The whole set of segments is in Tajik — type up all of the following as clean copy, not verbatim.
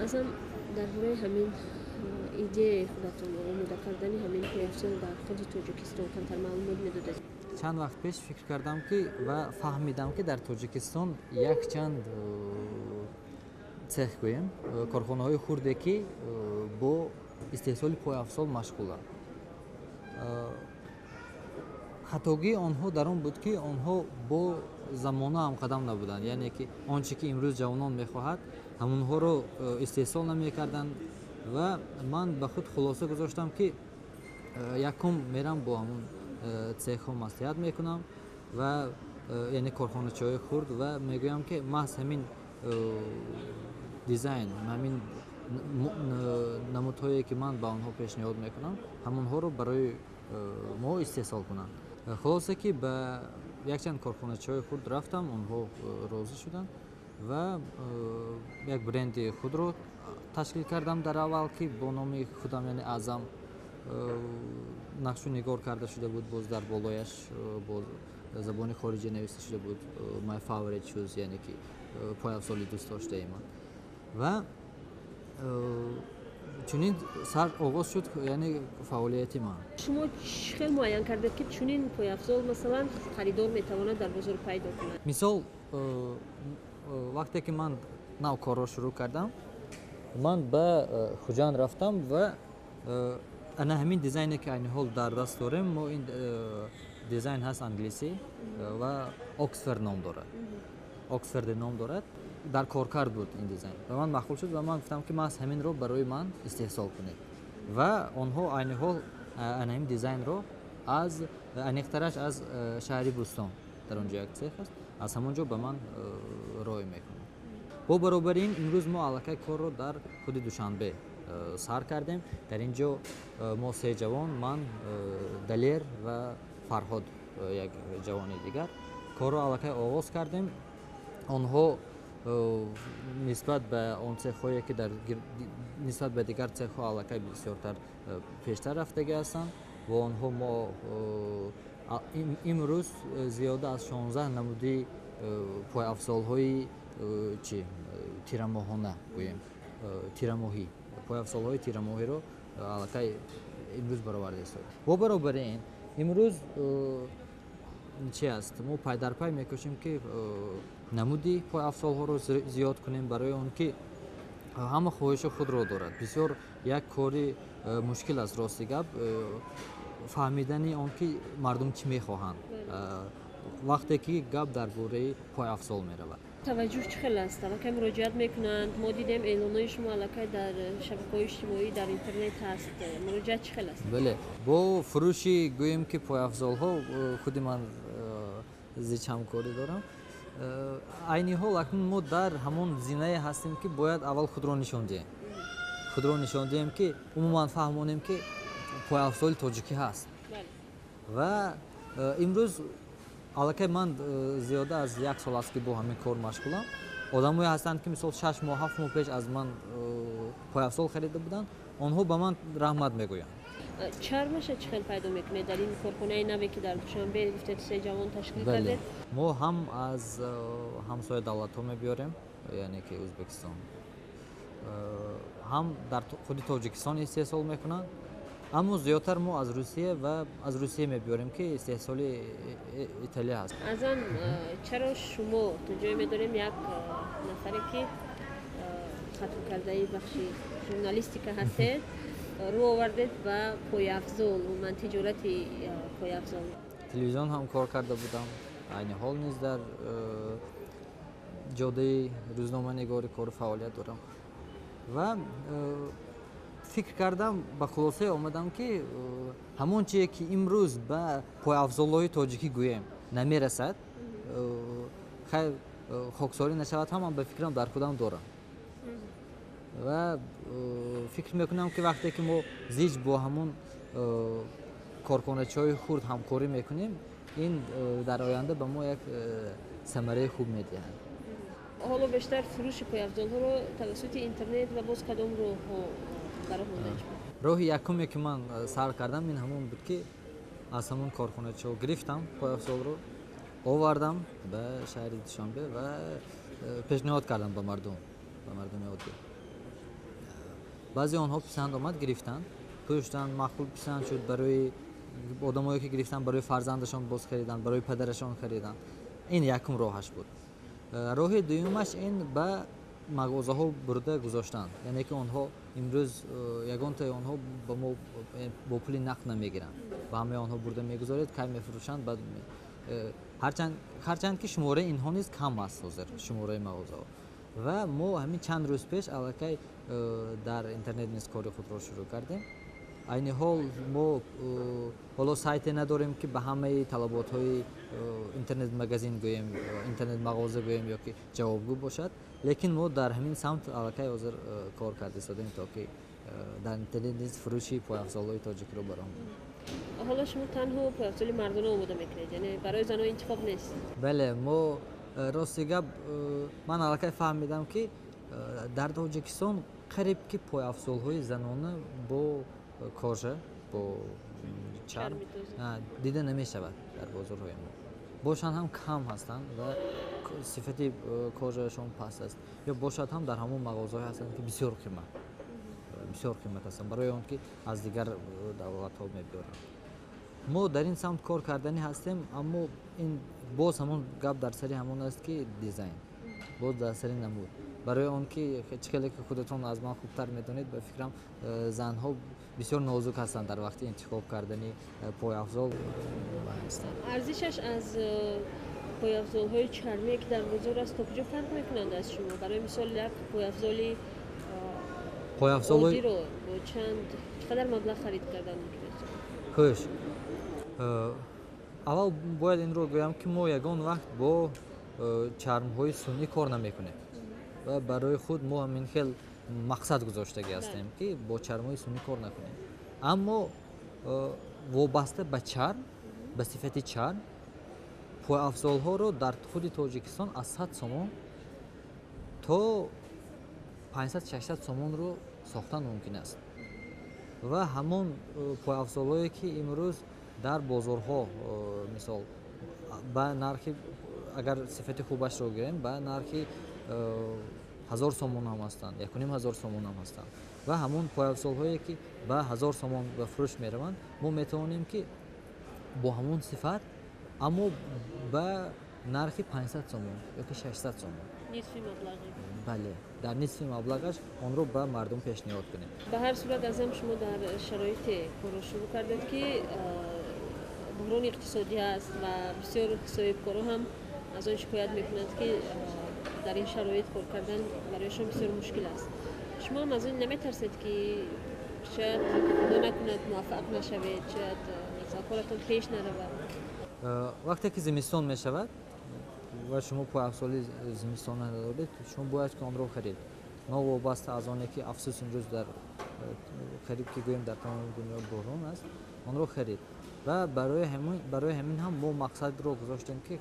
Аъзам, дар бораи ҳамин идеяи худатон, омода кардани ҳамин пойафзол дар худи Тоҷикистон камтар маълумот медодед. Чанд вақт пеш фикр кардам ки ва фаҳмидам, ки дар Тоҷикистон якчанд цех, гӯем, корхонаҳои хурде, ки бо истеҳсоли пойафзол машғуланд. Хатогии онҳо дар он буд, ки онҳо бо замона ҳамқадам набуданд, яъне ки он чӣ ки имрӯз ҷавонон мехоҳад, ҳамонҳоро истеҳсол намекарданд. Ва ман ба худ хулоса гузоштам, ки якум мерам, бо ҳамон цехҳо маслиҳат мекунам ва яъне корхоначаҳои хурд, ва мегӯям, ки маҳз ҳамин дизайн, ҳамин намудҳое, ки ман ба онҳо пешниҳод мекунам, ҳамонҳоро барои мо истеҳсол кунанд. Хулоса, ки ба якчанд корхоначаҳои хурд рафтам, онҳо розӣ шуданд ва як бренди худро ташкил кардам дар аввал, ки бо номи худам, яъне Аъзам, нақшу нигор карда шуда буд, боз дар болояш бо забони хориҷӣ нависта шуда буд «My favorite shoes», яъне ки пойафзоли дӯстдоштаи ман. Ва чунин сар оғоз шуд, яъне фаъолияти ман. Шумо чӣ хел муайян кардед, ки чунин пойафзол, масалан, харидор метавонад дар бозор пайдо кунад? Мисол, вақте ки ман нав корро шурӯъ кардам, ман ба Хуҷанд рафтам ва ана ҳамин дизайне, ки айни ҳол дар даст дорем мо, ин дизайн ҳаст англисӣ ва Оксфорд ном дорад, Оксфорд ном дорад. Дар коркард буд ин дизайн, ба ман маъқул шуд ва ман гуфтам, ки маҳз ҳаминро барои ман истеҳсол кунед. Ва онҳо айни ҳол ана ҳамин дизайнро аз, аниқтараш, аз шаҳри Бӯстон, дар он ҷо як цех аст, аз ҳамон ҷо ба ман роҳӣ мекунанд. Бо баробари ин, имрӯз мо аллакай корро дар худи Душанбе сар кардем. Дар ин ҷо мо се ҷавон, ман, Далер ва Фарҳод, як ҷавони дигар, корро аллакай оғоз кардем. Онҳо нисбат ба он цехҳое, ки дар нисбат ба дигар цехҳо аллакай бисёртар пештар рафтагӣ ҳастанд. Бо онҳо мо имрӯз зиёда аз 16 намуди пойафзолҳои чи тирамоҳона гӯем, тирамоҳӣ, пойафзолҳои тирамоҳиро аллакай имрӯз бароварда истодем. Бо баробари ин, имрӯз чи аст, мо пайдарпай мекӯшем, ки намуди пойафзолҳоро зиёд кунем, барои он ки ҳама хоҳиши худро дорад. Бисёр як кори мушкил аст, рости гап, фаҳмидани он ки мардум чӣ мехоҳанд, вақте ки гап дар бораи пойафзол меравад. Таваҷҷӯҳ чӣ хел аст? Аллакай муроҷиат мекунанд? Мо дидем, эълонҳои шумо аллакай дар шабакаҳои иҷтимоӣ, дар интернет ҳаст. Муроҷиат чӣ хел аст? Бале, бо фурӯши, гӯем ки, пойафзолҳо худи ман зич ҳамкорӣ дорам. Айни ҳол акнун мо дар ҳамон зинае ҳастем, ки бояд аввал худро нишон диҳем, худро нишон диҳем, ки умуман фаҳмонем, ки пойафзоли тоҷикӣ ҳаст. Ва имрӯз аллакай ман зиёда аз як сол аст, ки бо ҳамин кор машғулам. Одамое ҳастанд, ки мисол 6 моҳ, 7 моҳ пеш аз ман пойафзол харида буданд, онҳо ба ман раҳмат мегӯянд. Чармаша чӣ хел пайдо мекунед дар ин корхонаи наве, ки дар Душанбе гуфтед, се ҷавон ташкил кардед? Мо ҳам аз ҳамсоя давлатҳо мебиёрем, яъне ки Ӯзбекистон, ҳам дар худи Тоҷикистон истеҳсол мекунанд, аммо зиёдтар мо аз Русия ва аз Русия мебиёрем, ки истеҳсоли Италия ҳаст. Аъзам, чаро шумо, то ҷое медонем, як нафаре, ки хатмкардаи бахши журналистика ҳастед, рӯ овардед ба пойафзол, умуман тиҷорати пойафзол? Телевизион ҳам кор карда будам, айни ҳол низ дар ҷодаи рӯзноманигорӣ кору фаъолият дорам ва фикр кардам, ба хулосае омадам, ки ҳамон чизе, ки имрӯз ба пойафзолҳои тоҷикӣ гӯем намерасад, хайр, хоксорӣ нашавад ҳам, ман ба фикрам дар худам дорам ва фикр мекунам, ки вақте ки мо зич бо ҳамон корхоначаҳои хурд ҳамкорӣ мекунем, ин дар оянда ба мо як самараи хуб медиҳад. Ҳоло бештар фурӯши пойафзолҳоро тавассути интернет ва боз кадом роҳҳо ба роҳ монда? Роҳи якуме, ки ман сар кардам, ин ҳамон буд, ки аз ҳамон корхоначаҳо гирифтам пойафзолро, овардам ба шаҳри Душанбе ва пешниҳод кардам ба мардум, ба мардуми оддӣ. Баъзе онҳо писанд омад, гирифтанд, пӯштанд, маъқул писанд шуд барои одамое ки гирифтанд, барои фарзандашон боз хариданд, барои падарашон хариданд. Ин якум роҳаш буд. Роҳи дуюмаш ин ба мағозаҳо бурда гузоштанд, яъне ки онҳо имрӯз ягонтаи онҳо ба мо бо пули нақд намегиранд, ба ҳамаи онҳо бурда мегузоред, кай мефурӯшанд. Баъд ҳарчанд ки шумораи инҳо низ кам аст ҳозир, шумораи мағозаҳо. Ва мо ҳамин чанд рӯз пеш аллакай дар интернет низ кори худро шурӯъ кардем. Айни ҳол мо ҳоло сайте надорем, ки ба ҳамаи талаботҳои интернет-магазин гӯем, интернет-мағоза гӯем ё ки ҷавобгӯ бошад, лекин мо дар ҳамин самт аллакай ҳозир кор карда истодем, то ки дар интернет низ фурӯши пойафзолҳои тоҷикиро бароҳ монем. Ҳоло шумо танҳо пойафзоли мардона омода мекунед, яъне барои занон интихоб нест? Бале, мо рости гап, ман аллакай фаҳмидам, ки дар Тоҷикистон қариб ки пойафзолҳои занона бо кожа, бо чарм дида намешавад дар бозорҳои мо. Бошанд ҳам кам ҳастанд ва сифати кожаашон паст аст, ё бошад ҳам дар ҳамон мағозаҳое ҳастанд, ки бисёр қимат, бисёр қимат ҳастанд, барои он ки аз дигар давлатҳо мебиёранд. Мо дар ин самт кор карданӣ ҳастем, аммо ин боз ҳамон гап дар сари ҳамон аст, ки дизайн боз дар сари намуд, барои он ки чӣ хеле ки худатон аз ман хубтар медонед, ба фикрам, занҳо бисёр нозук ҳастанд дар вақти интихоб кардани пойафзол. Арзишаш аз пойафзолҳои чармие, ки дар бозор аст, то куҷо фарқ мекунанд аз шумо? Барои мисол, як пойафзоли оддиро бо чанд, чӣ қадар маблағ харид кардан мумкин аст? Хуш, аввал бояд инро гӯям, ки мо ягон вақт бо чармҳои сунъӣ кор намекунем ва барои худ мо ҳамин хел мақсад гузоштагӣ ҳастем, ки бо чармҳои сунъӣ кор накунем. Аммо вобаста ба чарм, ба сифати чарм, пойафзолҳоро дар худи Тоҷикистон аз 100 сомон то 500-600 сомонро сохтан мумкин аст. Ва ҳамон пойафзолҳое, ки имрӯз дар бозорҳо, мисол, ба нархи, агар сифати хубашро гирем, ба нархи 1000 сомон ҳам ҳастанд, 1500 сомон ҳам ҳастанд, ва ҳамон пойафзолҳое, ки ба 1000 сомон ба фурӯш мераванд, мо метавонем, ки бо ҳамон сифат, аммо ба нархи 500 сомон ё ки 600 сомон. Нисфи маблағи. Бале, дар нисфи маблағаш онро ба мардум пешниҳод кунем. Ба ҳар сурат, азам, шумо дар шароите корро шурӯъ кардед, ки буҳрони иқтисодӣ аст ва бисёр соҳибкоро ҳам аз он шикоят мекунанд, ки дар ин шароит кор кардан барояшон бисёр мушкил аст. Шумо ҳам аз он наметарсед, ки шояд, худо накунад, муваффақ нашавед, шояд масалан коратон пеш наравад? Вақте ки зимистон мешавад ва шумо пойафзоли зимистона надоред, шумо бояд ки онро харид, новобаста аз оне ки, афсӯс, имрӯз дар қариб ки гӯем дар тамоми дунё буҳрон аст, онро харид. Ва барои ҳамин ҳам мо мақсадро гузоштем, ки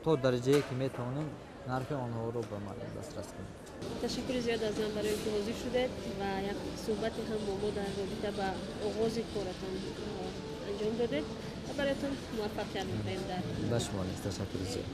то дараҷае ки метавонем, нархи онҳоро ба мардум дастрас кунем. Ташаккури зиёд аз ман барои ки ҳозир шудед ва як суҳбате ҳам бо мо дар робита ба оғози коратон анҷом додед ва бароятон муваффақият мехоҳем дар Ба шумо низ ташаккури зиёд.